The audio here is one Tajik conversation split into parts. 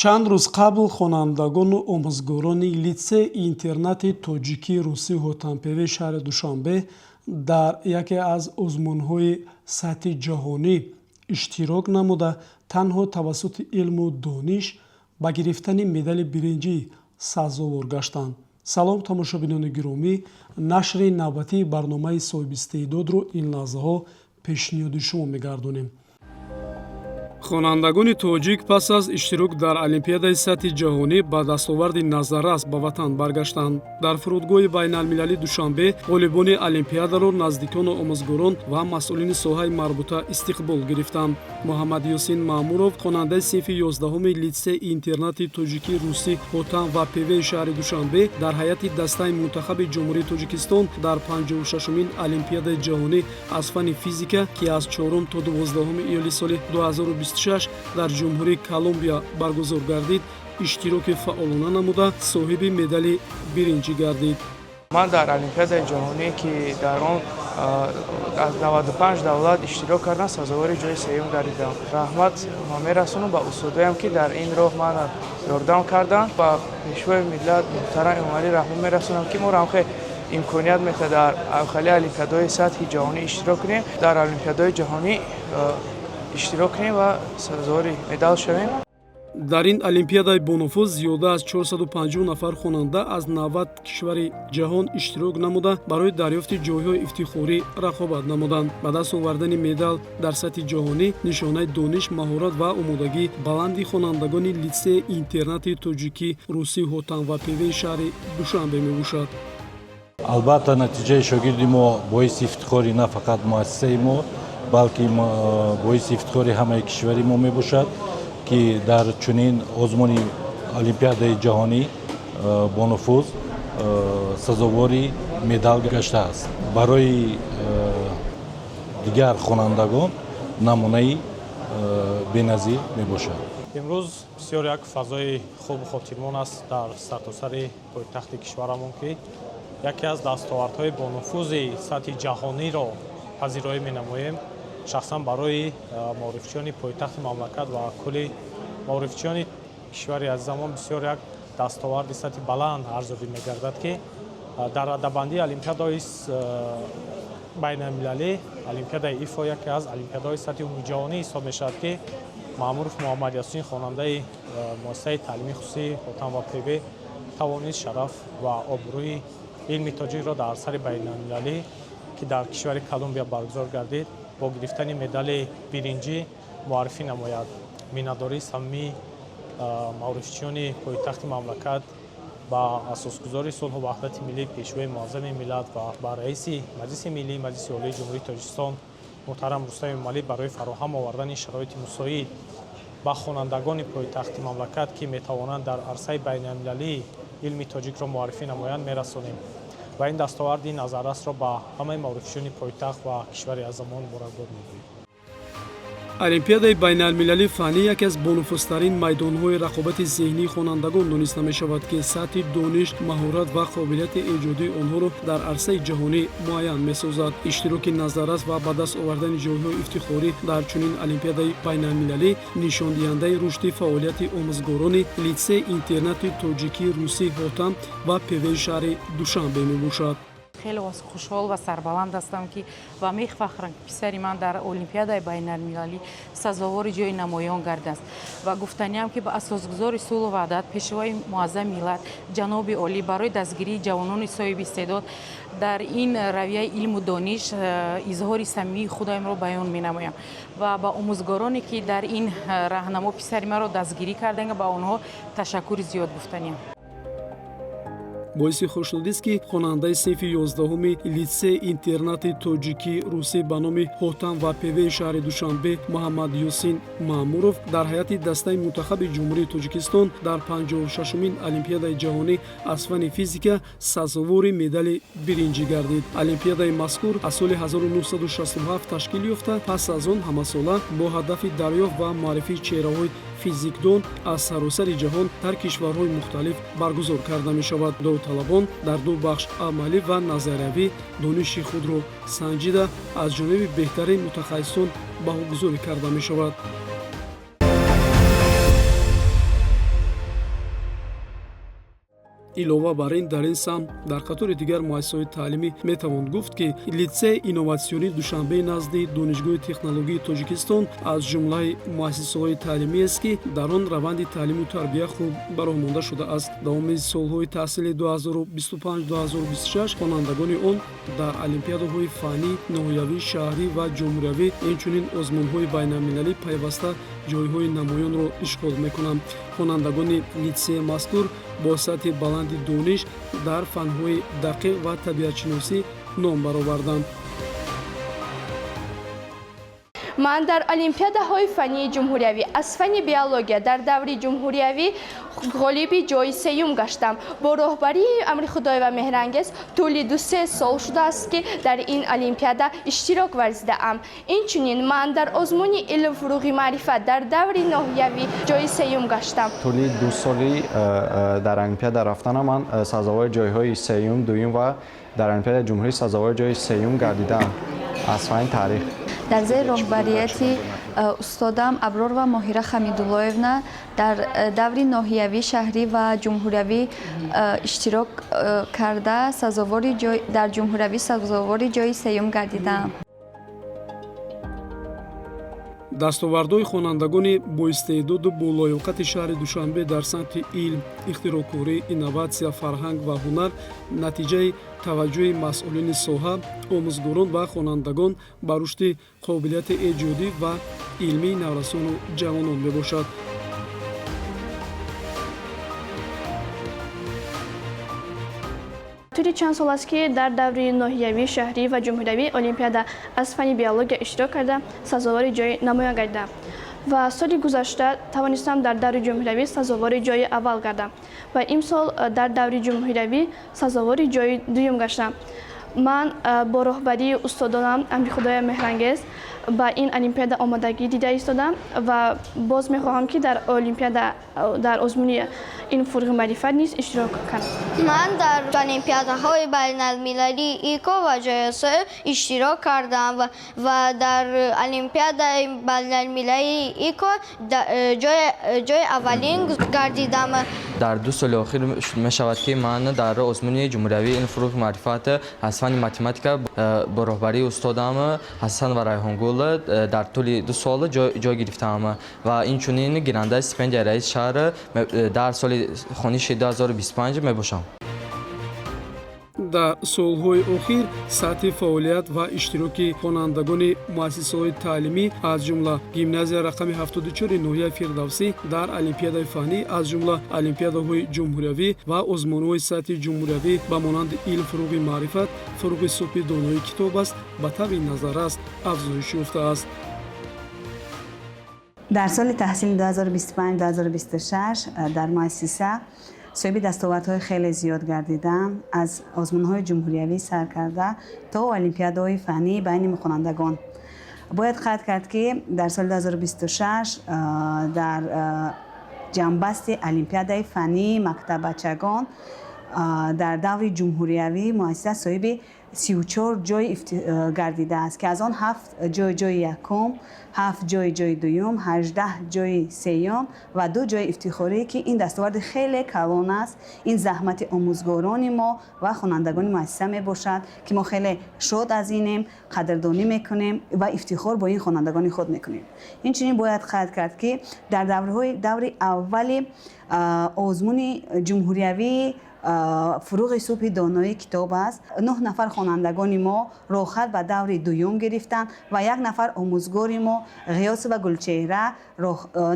Чанд рӯз қабл хонандагону омӯзгорони литсей-интернати тоҷикии русӣ Ҳотампеваи шаҳри Душанбе дар яке аз озмунҳои сатҳи ҷаҳонӣ иштирок намуда, танҳо тавассути илму дониш ба гирифтани медали биринҷӣ сазовор гаштанд. Салом, тамошобинони гиромӣ! Нашри навбатии барномаи Соҳибистеъдодро ин лаҳзаҳо пешниҳоди шумо мегардонем. Хонандагони тоҷик пас аз иштирок дар олимпиадаи сатҳи ҷаҳонӣ ба дастоварди назаррас ба ватан баргаштанд. Дар фурудгоҳи байналмилалии Душанбе ғолибони олимпиадаро наздикону омӯзгорон ва масъулини соҳаи марбута истиқбол гирифтанд. Муҳаммад Ёсин Маъмуров, хонандаи синфи 11-уми литсей интернати тоҷикии русӣ Ҳотам ва Певеи шаҳри Душанбе, дар ҳайати дастаи мунтахаби Ҷумҳурии Тоҷикистон дар 56-умин олимпиадаи ҷаҳонӣ аз фанни физика, ки аз 4 то 12 июли соли 2026 дар Ҷумҳурии Колумбия баргузор гардид, иштироки фаъолона намуда, соҳиби медали биринҷӣ гардид. Ман дар олимпиадаи ҷаҳонӣ, ки дар он аз 95 давлат иштирок кардам, сазовори ҷои сеюм гардидам. Раҳмат мерасонам ба устодоям, ки дар ин роҳ мана ёрдам карданд. Ба Пешвои миллат муҳтарам Эмомалӣ Раҳмон мерасонам, ки моро ҳамхел имконият медиҳад дар хеле олимпиадаҳои сатҳи ҷаҳонӣ иштирок кунем, дар олимпиадаҳои ҷаҳонӣ иштирок кунем ва сазовори медал шавем. Дар ин олимпиадаи бонуфуз зиёда аз 450 нафар хонанда аз 90 кишвари ҷаҳон иштирок намуда, барои дарёфти ҷойҳои ифтихорӣ рақобат намуданд. Ба даст овардани медал дар сатҳи ҷаҳонӣ нишонаи дониш, маҳорат ва омодагии баланди хонандагони литсеи интернати тоҷикӣ русӣ Ҳотам ва Певеи шаҳри Душанбе мебошад. Албатта, натиҷаи шогирди мо боиси ифтихори на фақат муассисаи мо, балки боиси ифтихори ҳамаи кишвари мо мебошад, ки дар чунин озмуни олимпиадаи ҷаҳонӣ бонуфуз сазовори медал гаштааст. Барои дигар хонандагон намунаи беназир мебошад. Имрӯз бисёр як фазои хубу хотирмон аст дар сартосари пойтахти кишварамон, ки яке аз дастовардҳои бонуфузи сатҳи ҷаҳониро пазироӣ менамоем. Шахсан барои маорифчиёни пойтахти мамлакат ва кулли маорифчиёни кишвари азизамон бисёр як дастоварди сатҳи баланд арзёбӣ мегардад, ки дар радабандии олимпиадаҳои байналмилалӣ олимпиадаи ИФО яке аз олимпиадаҳои сатҳи умумиҷаҳонӣ ҳисоб мешавад, ки Маъмуров Муҳаммад Ясин, хонандаи муассисаи таълимии хусусии Ҳотам ва Певе, тавонист шараф ва обрӯи илми тоҷикро дар арсари байналмилалӣ, ки дар кишвари Колумбия баргузор гардид, бо гирифтани медали биринҷӣ муаррифӣ намояд. Миннатдории самимии маорифчиёни пойтахти мамлакат ба асосгузори сулҳу ваҳдати миллӣ, Пешвои муаззами миллат ва ба раиси Маҷлиси миллии Маҷлиси Олии Ҷумҳурии Тоҷикистон муҳтарам Рустам Эмомалӣ барои фароҳам овардани шароити мусоид ба хонандагони пойтахти мамлакат, ки метавонанд дар арсаи байналмилалии илми тоҷикро муаррифӣ намоянд, мерасонем ва ин дастоварди назаррасро ба ҳамаи маорифчиёни пойтахт ва кишвари азизамон муборакбод мегӯем. Олимпиадаи байналмилалии фаннӣ яке аз бонуфузтарин майдонҳои рақобати зеҳнии хонандагон дониста мешавад, ки сатҳи дониш, маҳорат ва қобилияти эҷодии онҳоро дар арсаи ҷаҳонӣ муайян месозад. Иштироки назаррас ва ба даст овардани ҷойҳои ифтихорӣ дар чунин олимпиадаи байналмилалӣ нишондиҳандаи рушди фаъолияти омӯзгорони литсеи интернати тоҷикии русӣ Ҳотам ва Певеи шаҳри Душанбе мебошад. Хеле хушҳол ва сарбаланд ҳастам, ки ва мефахрам, ки писари ман дар олимпиадаи байналмилалӣ сазовори ҷои намоён гардааст. Ва гуфтаниам, ки ба асосгузори сулҳу ваҳдат, Пешвои муаззами миллат, ҷаноби олӣ барои дастгирии ҷавонони соҳиби истеъдод дар ин равияи илму дониш изҳори самимии худамро баён менамоям ва ба омӯзгороне, ки дар ин раҳнамо писари маро дастгирӣ карданд, ба онҳо ташаккури зиёд гуфтаниам. Боиси хушнудист, ки хонандаи синфи 11-уми литсеи интернати тоҷикӣ русӣ ба номи Ҳотам ва Певеи шаҳри Душанбе Муҳаммад Юсин Маъмуров дар ҳайати дастаи мунтахаби Ҷумҳурии Тоҷикистон дар 56-умин олимпиадаи ҷаҳонӣ аз фанни физика сазовори медали биринҷӣ гардид. Олимпиадаи мазкур аз соли 1967 ташкил ёфта, пас аз он ҳамасола бо ҳадафи дарёфт ва муаррифии чеҳраҳои физикдон аз саросари ҷаҳон дар кишварҳои мухталиф баргузор карда мешавад. Довталабон дар ду бахш, амалӣ ва назариявӣ, дониши худро санҷида, аз ҷониби беҳтарин мутахассисон баҳогузорӣ карда мешавад. Илова бар ин, дар ин самт дар қатори дигар муассисаҳои таълимӣ метавон гуфт, ки Литсеи инноватсионии Душанбеи назди Донишгоҳи технологии Тоҷикистон аз ҷумлаи муассисаҳои таълимиест, ки дар он раванди таълиму тарбия хуб ба роҳ монда шудааст. Давоми солҳои таҳсили 2025-2026 хонандагони он дар олимпиадаҳои фаннӣ, ноҳиявӣ, шаҳрӣ ва ҷумҳуриявӣ, инчунин озмунҳои байналмилалӣ пайваста ҷойҳои намоёнро ишғол мекунанд. Хонандагони литсеи мазкур бо сатҳи баланди дониш дар фанҳои дақиқ ва табиатшиносӣ ном бароварданд. Ман дар олимпиадаҳои фаннии ҷумҳуриявӣ аз фанни биология дар даври ҷумҳуриявӣ ғолиби ҷои сеюм гаштам. Бо роҳбарии Амрихудоева Меҳрангез тӯли 2-3 сол шудааст, ки дар ин олимпиада иштирок варзидаам. Инчунин ман дар озмуни илм фурӯғи маърифат дар даври ноҳиявӣ ҷои сеюм гаштам. Тӯли 2 соли дар олимпиада рафтанам ман сазовори ҷойҳои сеюм, дуюм ва дар олимпиадаи ҷумҳурӣ сазовори ҷои сеюм гардидаам аз фанни таърих. Дар зери роҳбарияти устодам Абророва Моҳира Хамидуллоевна дар даври ноҳиявӣ, шаҳрӣ ва ҷумҳуриявӣ иштирок карда, сазовори дар ҷумҳуриявӣ сазовори ҷои сеюм гардидаам. Дастовардҳои хонандагони боистеъдоду болоёқати шаҳри Душанбе дар самти илм, ихтироъкорӣ, инноватсия, фарҳанг ва ҳунар натиҷаи таваҷҷӯҳи масъулини соҳа, омӯзгорон ва хонандагон ба рушди қобилияти эҷодӣ ва илмии наврасону ҷавонон мебошад. Тӯли чанд сол аст, ки дар даври ноҳиявӣ, шаҳрӣ ва ҷумҳуриявӣ олимпиада аз фанни биология иштирок карда, сазовори ҷои намоён гардидам ва соли гузашта тавонистам дар даври ҷумҳуриявӣ сазовори ҷои аввал гардам ва имсол дар даври ҷумҳуриявӣ сазовори ҷои дуюм гаштам. Ман бо роҳбарии устодонам Амрихудоя Меҳрангез ба ин олимпиада омодагӣ дида истодам ва боз мехоҳам, ки дар олимпиада, дар озмуни илм фурӯғи маърифат низ иштирок кунам. Ман дар олимпиадаҳои байналмилалии ИКО ва ҶС иштирок кардам ва дар олимпиадаи байналмилалии ИКО ҷои аввалин гардидам. Дар 2 соли охир мешавад, ки ман дар озмуни ҷумҳуриявии илм фурӯғи маърифат аз фанни математика бо роҳбарии устодам Ҳасан ва Райҳонгул дар тӯли 2 сол ҷой гирифтаам ва инчунин гирандаи стипендияи раиси шаҳр дар соли хониши 2025 мебошам. Дар солҳои охир сатҳи фаъолият ва иштироки хонандагони муассисаҳои таълимӣ, аз ҷумла гимназия рақами 74 ноҳияи Фирдавсӣ, дар олимпиадаи фаннӣ, аз ҷумла олимпиадаҳои ҷумҳуриявӣ ва озмунҳои сатҳи ҷумҳуриявӣ ба монанди илм фурӯғи маърифат, фурӯғи субҳи донои китоб аст, ба таври назаррас афзоиш ёфтааст. Дар соли таҳсили 2025-2026 дар муассиса соҳиби дастовардҳои хеле зиёд гардидам, аз озмунҳои ҷумҳуриявӣ сар карда то олимпиадаҳои фаннӣ байни хонандагон. Бояд қайд кард, ки дар соли 2026 дар ҷамъбасти олимпиадаи фаннии мактаббачагон дар даври ҷумҳуриявӣ муассиса соҳиби 34 ҷой гардидааст, ки аз он ҳафт ҷой ҷои якум, ҳафт ҷои ҷои дуюм, 18 ҷои сеюм ва ду ҷои ифтихорӣ, ки ин дастоварди хеле калон аст. Ин заҳмати омӯзгорони мо ва хонандагони муассиса мебошад, ки мо хеле шод аз инем, қадрдонӣ мекунем ва ифтихор бо ин хонандагони худ мекунем. Инчунин бояд қайд кард, ки дар даврҳои даври аввали озмуни ҷумҳуриявии фурӯғи субҳи донои китоб аст, нӯҳ нафар хонандагони мо роҳхат ба даври дуюм гирифтанд ва як нафар омӯзгори мо, Ғиёсова Гулчеҳра,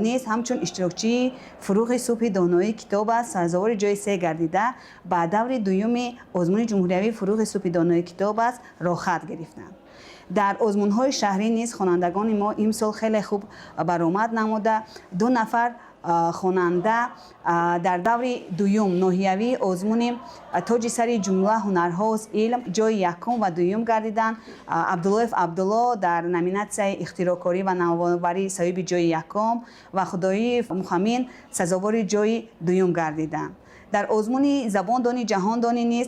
низ ҳамчун иштирокчии фурӯғи субҳи донои китоб аст, сазовори ҷои се гардида, ба даври дуюми озмуни ҷумҳуриявии фурӯғи субҳи донои китоб аст роҳхат гирифтанд. Дар озмунҳои шаҳрӣ низ хонандагони мо имсол хеле хуб баромад намуда, ду нафар хонанда дар даври дуюм ноҳиявии озмуни тоҷи сари ҷумла ҳунарҳост илм ҷои якум ва дуюм гардиданд. Абдуллоев Абдулло дар номинатсияи ихтироъкорӣ ва навоварӣ соҳиби ҷои якум ва Худоиев Мухаммин сазовори ҷои дуюм гардиданд. Дар озмуни забондонӣ ҷаҳондонӣ низ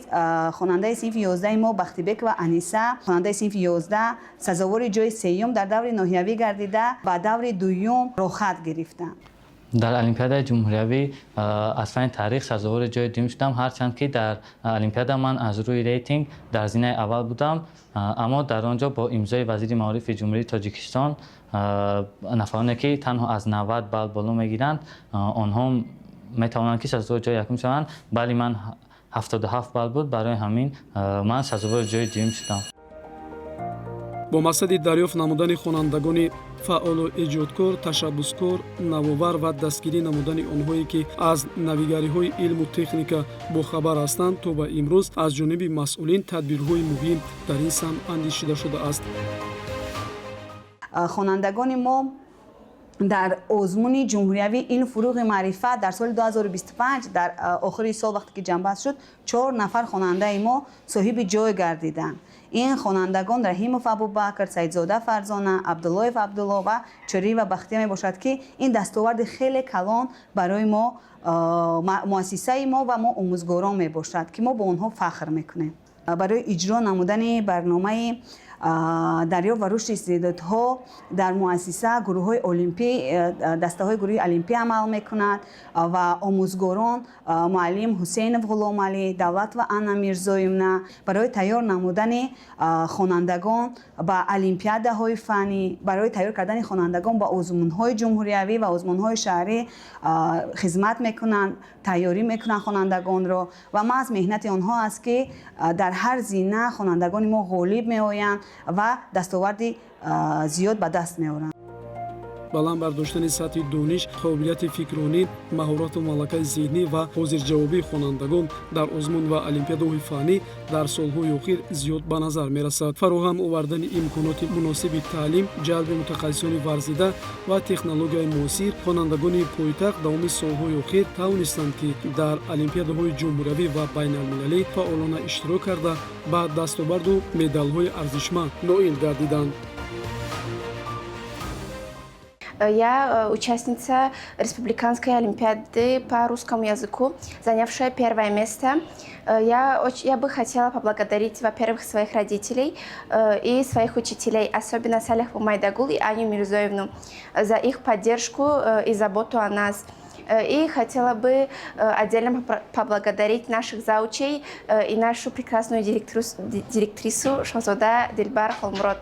хонандаи синфи 11-и мо, Бахтибекова Аниса, хонандаи синфи 11, сазовори ҷои сеюм дар даври ноҳиявӣ гардида, ба даври дуюм роҳхат гирифтанд. Дар олимпиадаи ҷумҳуриявӣ аз фанни таърих сазовори ҷои дуюм шудам, ҳарчанд ки дар олимпиада ман аз рӯи рейтинг дар зинаи аввал будам, аммо дар он ҷо бо имзои вазири маорифи Ҷумҳурии Тоҷикистон нафароне, ки танҳо аз 90 балл боло мегиранд, онҳо метавонанд, ки сазовори ҷои якум шаванд. Балли ман 77 балл буд, барои ҳамин ман сазовори ҷои дуюм шудам. Бо мақсади дарёфт намудани хонандагони фаъолу эҷодкор, ташаббускор, навовар ва дастгирӣ намудани онҳое, ки аз навигариҳои илму техника бохабар ҳастанд, то ба имрӯз аз ҷониби масъулин тадбирҳои муҳим дар ин самт андешида шудааст. Хонандагони мо дар озмуни ҷумҳуриявии илм, фурӯғи маърифат дар соли 2025, дар охири сол, вақте ки ҷамъбаст шуд, чор нафар хонандаи мо соҳиби ҷой гардиданд. Ин хонандагон Раҳимов Абубакр, Саидзода Фарзона, Абдуллоев Абдулло ва Чориева Бахтия мебошад, ки ин дастоварди хеле калон барои мо, муассисаи мо ва мо омӯзгорон мебошад, ки мо бо онҳо фахр мекунем. Барои иҷро намудани барномаи дарёфт ва рушди истеъдодҳо дар муассиса гурӯҳҳои олимпӣ, дастаҳои гурӯҳи олимпӣ амал мекунад ва омӯзгорон муаллим Ҳусейнов Ғуломалӣ, Давлатова Анна Мирзоевна барои тайёр намудани хонандагон ба олимпиадаҳои фаннӣ, барои тайёр кардани хонандагон ба озмунҳои ҷумҳуриявӣ ва озмунҳои шаҳрӣ хизмат мекунанд, тайёрӣ мекунанд хонандагонро. Ва маҳз меҳнати онҳо аст, ки дар ҳар зина хонандагони мо ғолиб меоянд ва дастоварди зиёд ба даст меоранд. Баланд бардоштани сатҳи дониш, қобилияти фикронӣ, маҳорату малакаи зеҳнӣ ва ҳозирҷавобии хонандагон дар озмун ва олимпиадаҳои фаннӣ дар солҳои охир зиёд ба назар мерасад. Фароҳам овардани имконоти муносиби таълим, ҷалби мутахассисони варзида ва технологияи муосир, хонандагони пойтахт давоми солҳои охир тавонистанд, ки дар олимпиадаҳои ҷумҳуриявӣ ва байналмилалӣ фаъолона иштирок карда, ба дастоварду медалҳои арзишманд ноил гардиданд. Я участница Республиканской олимпиады по русскому языку, занявшая первое место. Я бы хотела поблагодарить, во-первых, своих родителей и своих учителей, особенно Салихову Майдагул и Аню Мирзоевну, за их поддержку и заботу о нас. И хотела бы отдельно поблагодарить наших заучей и нашу прекрасную директрису Шахзода Дильбар Холмурод.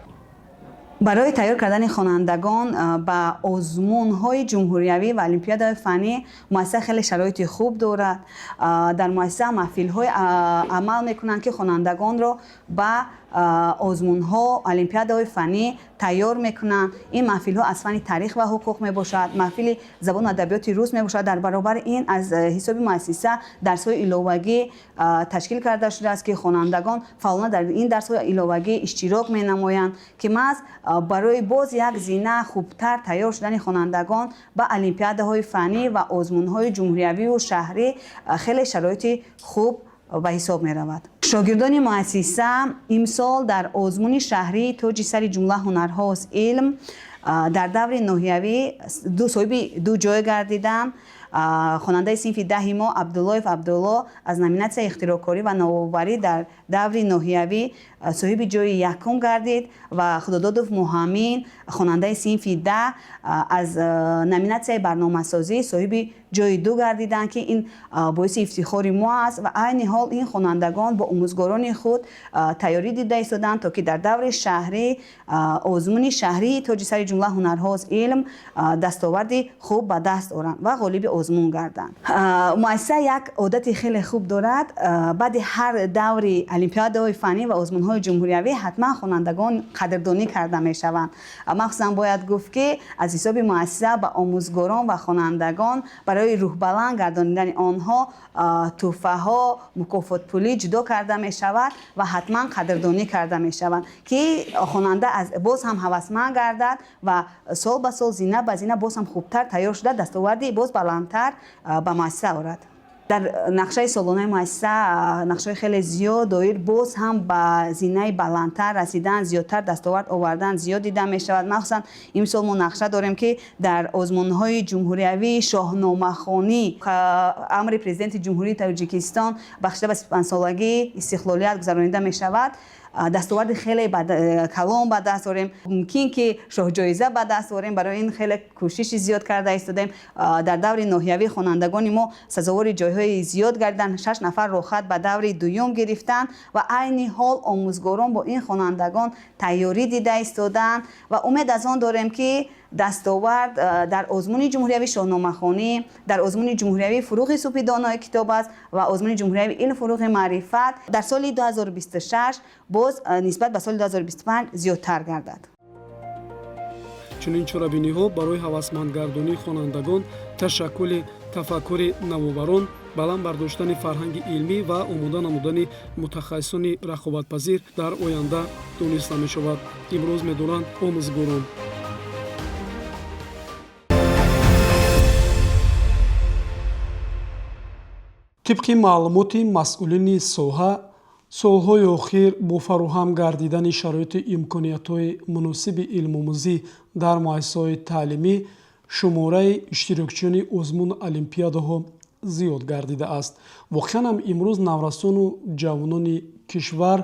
Барои тайёр кардани хонандагон ба озмунҳои ҷумҳуриявӣ ва олимпиадаҳои фаннӣ муассиса хеле шароити хуб дорад. Дар муассиса маҳфилҳои амал мекунанд, ки хонандагонро ба озмунҳо, олимпиадаҳои фаннӣ тайёр мекунанд. Ин маҳфилҳо аз фанни таърих ва ҳуқуқ мебошад, маҳфили забону адабиёти рус мебошад. Дар баробари ин аз ҳисоби муассиса дарсҳои иловагӣ ташкил карда шудааст, ки хонандагон фаъолона дар ин дарсҳои иловагӣ иштирок менамоянд, ки маҳз барои боз як зина хубтар тайёр шудани хонандагон ба олимпиадаҳои фаннӣ ва озмунҳои ҷумҳуриявию шаҳрӣ хеле шароити хуб ба ҳисоб меравад. Шогирдони муассиса имсол дар озмуни шаҳрии «Тоҷи сари ҷумла ҳунарҳост илм» дар даври ноҳиявӣ соҳиби ду ҷой гардиданд. Хонандаи синфи 10-и мо Абдуллоев Абдулло аз номинатсияи ихтироъкорӣ ва навоварӣ дар даври ноҳиявӣ соҳиби ҷои якум гардид ва Худододов Муҳамин, хонандаи синфи 10, аз номинатсияи барномасозӣ соҳиби ҷои ду гардиданд, ки ин боиси ифтихори мо аст. Ва айни ҳол ин хонандагон бо омӯзгорони худ тайёрӣ дида истоданд, то ки дар даври шаҳрӣ, озмуни шаҳрии «Тоҷи сари ҷумла ҳунарҳост илм» дастоварди хуб ба даст оранд ва ғолиби озмун гарданд. Муассиса як одати хеле хуб дорад: баъди ҳар даври олимпиадаҳои фаннӣ ва озмунҳои ҷумҳуриявӣ ҳатман хонандагон қадрдонӣ карда мешаванд. Махсусан бояд гуфт, ки аз ҳисоби муассиса ба омӯзгорон ва хонандагон барои рӯҳбаланд гардонидани онҳо тӯҳфаҳо, мукофотпулӣ ҷудо карда мешавад ва ҳатман қадрдонӣ карда мешаванд, ки хонанда боз ҳам ҳавасманд гардад ва сол ба сол, зина ба зина боз ҳам хубтар тайёр шуда, дастоварди боз баландтар ба муассиса орад. Дар нақшаи солонаи муассиса нақшаҳои хеле зиёд доир боз ҳам ба зинаи баландтар расидан, зиёдтар дастовард овардан зиёд дида мешавад. Махсусан имсол мо нақша дорем, ки дар озмунҳои ҷумҳуриявии шоҳномахонӣ, амри Президенти Ҷумҳурии Тоҷикистон бахшида ба 35-солагии истиқлолият гузаронида мешавад. Дастоварди хеле калон ба даст орем, мумкин ки шоҳҷоиза ба даст орем. Барои ин хеле кӯшиши зиёд карда истодаем. Дар даври ноҳиявӣ хонандагони мо сазовори ҷойҳои зиёд гардиданд, 6 нафар роҳхат ба даври дуюм гирифтанд ва айни ҳол омӯзгорон бо ин хонандагон тайёрӣ дида истодаанд ва умед аз он дорем, ки дастовард дар озмуни ҷумҳуриявии шоҳномахонӣ, дар озмуни ҷумҳуриявии «Фурӯғи субҳи донои китоб аст» ва озмуни ҷумҳуриявии «Илм фурӯғи маърифат» дар соли 2026 боз нисбат ба соли 2025 зиёдтар гардад. Чунин чорабиниҳо барои ҳавасмандгардонии хонандагон, ташаккули тафаккури навоварон, баланд бардоштани фарҳанги илмӣ ва омода намудани мутахассисони рақобатпазир дар оянда дониста мешавад, имрӯз медонанд омӯзгорон. Тибқи маълумоти масъулини соҳа, солҳои охир бо фароҳам гардидани шароиту имкониятҳои муносиби илмомӯзӣ дар муассисаҳои таълимӣ, шумораи иштирокчиёни озмуну олимпиадаҳо зиёд гардидааст. Воқеан ҳам, имрӯз наврасону ҷавонони кишвар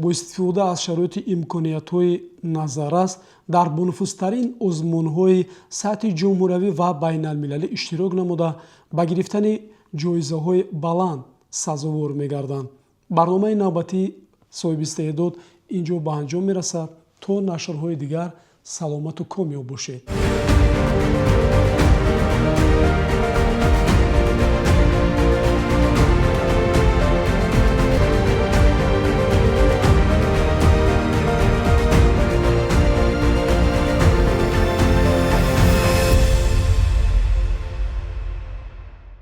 бо истифода аз шароити имкониятҳои назаррас дар бонуфузтарин озмунҳои сатҳи ҷумҳуриявӣ ва байналмилалӣ иштирок намуда, ба гирифтани ҷоизаҳои баланд сазовор мегарданд. Барномаи навбатии «Соҳиби истеъдод» ин ҷо ба анҷом мерасад. То нашрҳои дигар саломату комёб бошед.